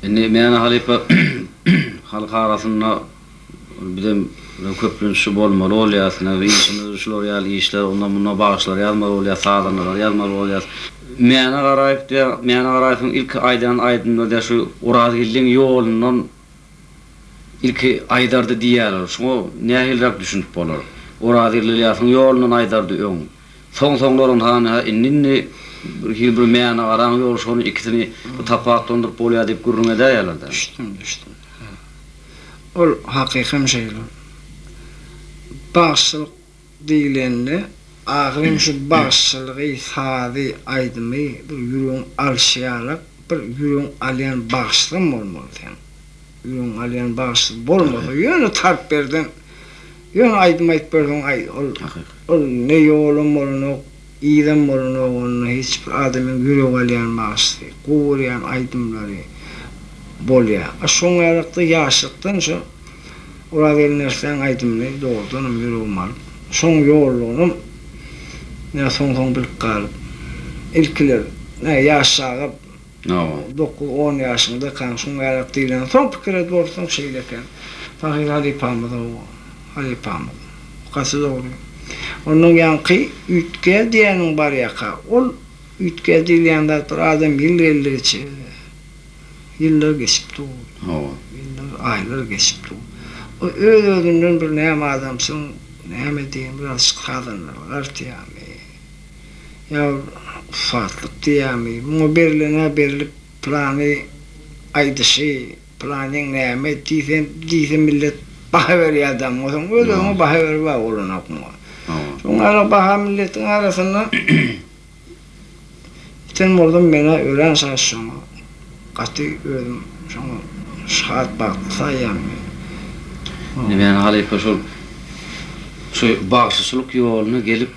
Indi Mäne halypa halk arasynda bizem köplenç şu bolmaly bolýas. Ine işimiz şular ýaly işler, onda munda bagşylar ýazmaly bolýas, sazandalar ýazmaly bolýas. Mäne Garaýew diýýär, Mäne Garaýewiň ilki aýdan aýdymlary diýýär şu Orazgeldiň ýolundan ilki aýdardy diýýärler. Şuňa nähiliräk düşünip bolar? Orazgeldi Ylýasyň ýolundan aýdardy öň. Soň-soňlar ynha indi-indi bir hili bir Mäne Garaň ýoly şony ikisini bir tapawutlandyryp bolýar diýip gürrüň edäýýärler-dä. Düşdüm, düşdüm. Ol hakykam şeýle. Bagşylyk diýlende, ahyryn şu bagşylygy, sazy, aýdymy bir ýüregiň alşy ýalak, bir ýüregiň alýan bagşysam bolmaly seň. Ýüregiň alýan bagşysy bolmasa, ýöne tarp berseň, ýöne aýdym aýdyp berseň, aý, ol, ol ne ýolam bolanok, yzam bolanok onda hiç bir adamyň ýüregi alýan bagşysy, gowy görýän aýdymlary bolýar. A şoň ýalakda ýaşlykdan şo Orazgeldi Nerssäň aýdymyny dogrudanam ýüregime alyp, şoň ýollugynam nä soň-soň bilip galyp, ilkiler nä ýaş çaga dokuz-on ýaşyňdakaň şoň ýalak diýleni soň pikir edip otursaň şeýle eken. Pahyr halypamyz hawa, halypamyz. Gaty dogry. Onnoň ýaňky üýtgär diýýäniň barýaka, ol üýtgär diýilýän zat bir adam ýyl geldigiçe Ýyllar geçip dur. Hawa. Ýyllar, aýlar geçip dur. O öz-özünden bir näme adamsyň, näme diýeýin, birazjyk sazandalyk artýarmy, ýa bir ussatlyk diýýärmi, muňa berlen-ä berlip, pylany aýdyşy, pylanyň näme diýse, diýse millet baha berýär-dä muňa, soň öz-özüňe baha berib-ä bolanok muňa. Hawa. Şoň ýaly baha milletiň arasynda. Iten boldum menä örän şat şoňa gaty özüm şoňa şat bagtly saýýan men. Indi men halypa şol şu bagşyçylyk ýoluna gelip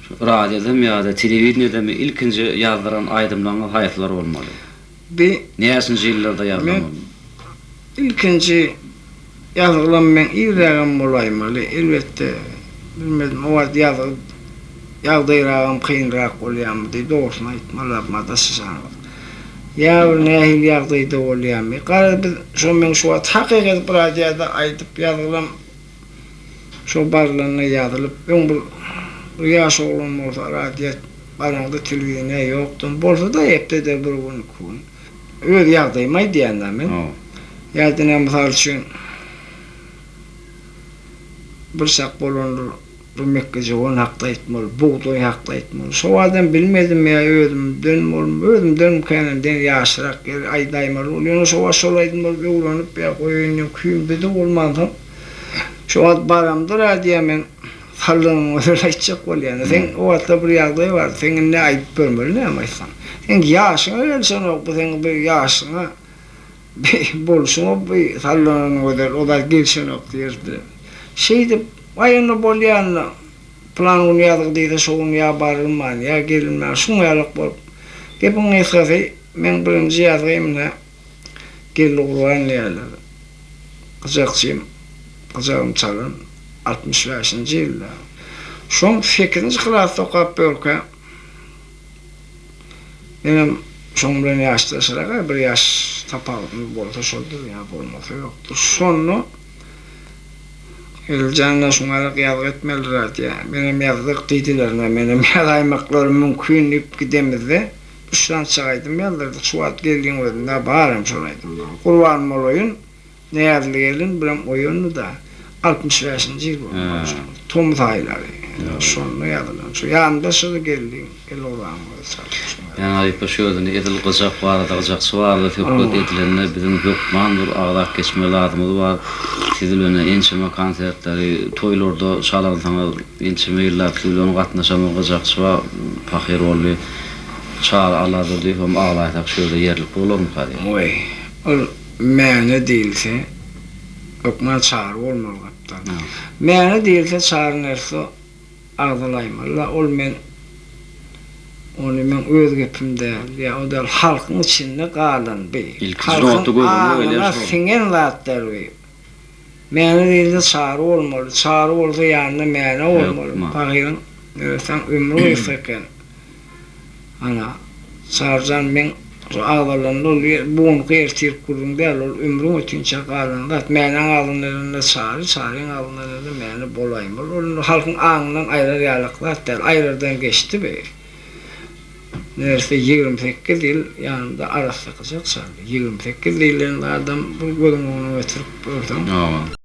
şu radiodamy ýa-da telewideniýedemi ilkinji ýazdyran aýdymlaryňyz haýsylar bolmaly? Bi. Näçinji ýyllarda ýazylan Men ilkinji ýazgylam meň irrägem bolaýmaly, elbetde, bilmedim, o wagt ýazgy ýagdaýragam kynrak bolýarmydy, dogrusyny aýtmaly, madaşyşaňyz. Ýa bir nähili ýagdaýda bolýarmy, garaz biz şo meň şu wagt hakyky edip radioda aýdyp ýazgylam Şo barylanda ýazylyp, öň bir bir ýaş oglan bolsa radio baraňda telewideniýe ýokdam, bolsa-da hepdede bir gün, iki gün. Öz ýagdaýymy aýdýan-da men. Ýa-da ine mysal üçin bir çak bolandyr, bir mekgejöwen hakda aýtmaly, bugdaý hakda aýtmaly. Şo badam bilmedim ýa özümden bolmy, özümdenmikänem diýen ýaşrak ýeri aýdaýmaly boldy. Ýöne şo wagt şol aýdymlary öwrenip ýa goýaýyn diýen küýüm-de bolmansoň, Şu wagt baramda radioýa men sallanyň özüni aýtjak bolýan. Seň o wagtlar bir ýagdaý bardy. Seň indi aýdyp görmeli näme aýtsaň. Seň ýaşyňa gelşenok bu seň bir ýaşyňa bir bolşuňa bir sallanyň gözel o zat gelşenok diýerdiler. Şeýdip aý onda bolýanda pylan gün ýazgy diýse şo gün ýa barylman ýa gelinmän şuň ýalak bolup gepiň gysgasy meň birinji ýazgym ine Geldi Gurban diýerler. Gyjakçym, gyjagym çalan 65-nji ýylda. Şoň sekizinji klasda okap ýörkä, menem şoň bilen ýaşdaşrak-a, bir ýaş tapawudymyz bolsa şoldur ýa bolmasa ýokdur. Şonda Geldijan-da şuňarak ýazgy etmelidir-ä diýýär. Menem ýazdyk diýdiler, menem ýazaýmaklary mümkin diýip gidemizde, Üç sançak aýdym ýazdyrdyk. Şu wagt geldiň özünde baram şol aýdymlar. Gurban bolaýyn, Näzli gelin birem oýandy-da. 65-nji ýyl bolmaly şol. Tomus aýlary. Şonda ýazylan. Şu ýanynda şol geldiň, Elgurbanyň özi çalyp şoňa. Ýaňy halypa şu ýerden edil gyjak barada, gyjakçy barada söhbet edilende biziň hökman bir agzap geçmeli zadymyz bar. Siz bilen ençeme konsertleri, toýlarda çalansyňyz. Ençeme ýyllap siz bilen gatnaşan bir gyjakçy bar, pahyr boldy. Çary Alladurdyýewem aglaýsak şu ýerde ýerlikli bolarmyka diýýän. Goý, ol Mäne diýilse, hökman Çary bolmaly gapdalda. Mäne diýilse Çary nerse agzalaýmaly-la, ol men ony meň öz gepim däl, ýa o däl, halkyň içinde galan bi, halkyň aňyna siňen zatlar bi. Mäne diýilse Çary bolmaly, Çary bolsa ýanynda Mäne bolmaly. Pahyryň, megerem, ömri gysga eken. Ana, Çaryjan meň. Şo agzalanda ol bu günki ertirki gürrüň däl, ol ömrüň ötinçä galan zat. Mäniň agzyndan gelende Çary, Çaryň agzyndan gelende Mäne bolaýmaly. Ol indi halkyň aňyndan aýrar ýalak zat däl. Aýrardan geçdi bi. Neresse 28 ýyl ýanymda arassa gyjak çaldy. 28 diýlen zadam bir gözüň öňüne getirip görseň. Hawa.